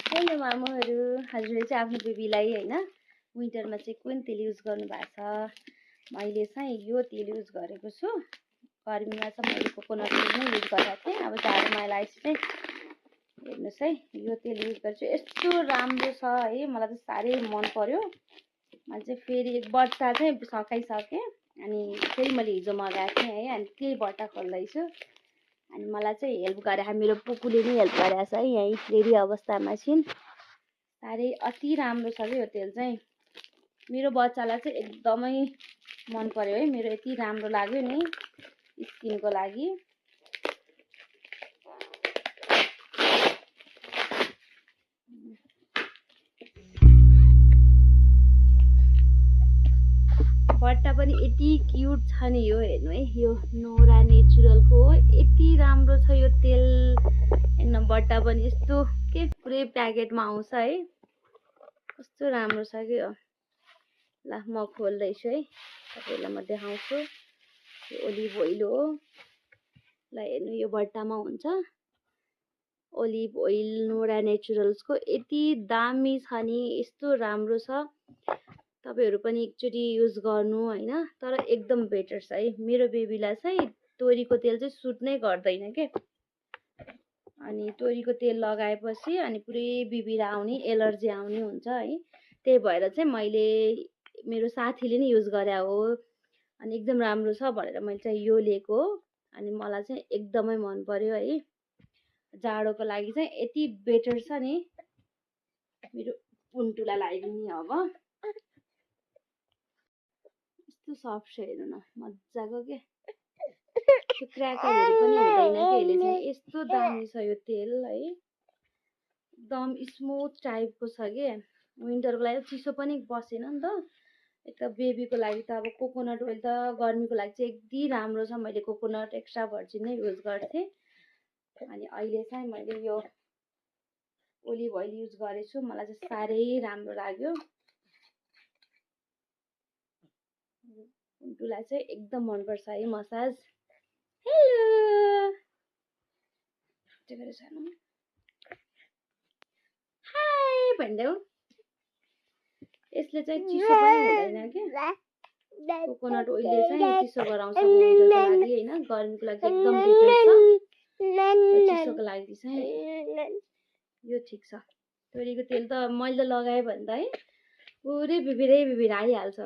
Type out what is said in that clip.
Hello मामुहरू, हजुरले चाहिँ आफ्नो बेबीलाई होइन विन्टरमा चाहिँ कुन तेल युज गर्नुभएको छ? मैले चाहिँ यो तेल युज गरेको छु। गर्मीमा चाहिँ मैले कोकोनट तेल नै युज गरेको थिएँ। अब जाडोमा लगाएपछि चाहिँ हेर्नुहोस् है, यो तेल युज गर्छु। यस्तो राम्रो छ है, मलाई चाहिँ साह्रै मन पर्यो। मैले चाहिँ फेरि एक बट्टा चाहिँ सकाइसकेँ अनि फेरि मैले हिजो मगाएको थिएँ है, अनि त्यही बट्टा खोल्दैछु। अनि मलाई चाहिँ हेल्प गरे, मेरो पुकुले नै हेल्प गरेको छ है, यहीँ रेडी अवस्थामा छिन्। साह्रै अति राम्रो छ कि यो तेल चाहिँ मेरो बच्चालाई चाहिँ एकदमै मन पर्यो है। मेरो यति राम्रो लाग्यो नि स्किनको लागि। बट्टा पनि यति क्युट छ नि यो, हेर्नु है, यो नोरा नेचुरलको हो। यति राम्रो छ यो तेल। हेर्नु बट्टा पनि यस्तो के पुरै प्याकेटमा आउँछ है, कस्तो राम्रो छ कि यो। ल म खोल्दैछु है, तपाईँलाई म देखाउँछु। यो ओलिभ ओइल हो। ल हेर्नु, यो बट्टामा हुन्छ ओलिभ ओइल नोरा नेचुरल्सको। यति दामी छ नि, यस्तो राम्रो छ। तपाईँहरू पनि एकचोटि युज गर्नु होइन, तर एकदम बेटर छ है। मेरो बेबीलाई चाहिँ तोरीको तेल चाहिँ सुट नै गर्दैन के, अनि तोरीको तेल लगाएपछि अनि पुरै बिबिरा आउने, एलर्जी आउने हुन्छ है। त्यही भएर चाहिँ मैले, मेरो साथीले नै युज गरे हो अनि एकदम राम्रो छ भनेर मैले चाहिँ यो लिएको हो। अनि मलाई चाहिँ एकदमै मन पर्यो है। जाडोको लागि चाहिँ यति बेटर छ नि। मेरो पुन्टुलाई लगाइदिने अब। यस्तो सफ्ट छ, हेर्नु न, मजाको के। त्यो क्र्याकरहरू पनि हुँदैन कि यसले चाहिँ। यस्तो दामी छ यो तेल है, एकदम स्मुथ टाइपको छ कि। विन्टरको लागि चिसो पनि बसेन नि त। यता बेबीको लागि त अब कोकोनट ओइल त गर्मीको लागि चाहिँ यति राम्रो छ। मैले कोकोनट एक्स्ट्रा भर्जिन नै युज गर्थेँ, अनि अहिले चाहिँ मैले यो ओलिभ ओइल युज गरेछु। मलाई चाहिँ साह्रै राम्रो लाग्यो। पुन्टुलाई चाहिँ एकदम मनपर्छ है मसाज। Hello hi भन्देऊ। यसले चाहिँ चिसो पनि हुँदैन कि, कोकोनट ओइलले चाहिँ चिसो गराउँछ विन्टरको लागि होइन, गर्मीको लागि एकदम बेटर छ। चिसोको लागि चाहिँ यो ठिक छ। तोरीको तेल त मैले त लगाएँ भने त है पुरै बिबिरै आइहाल्छ।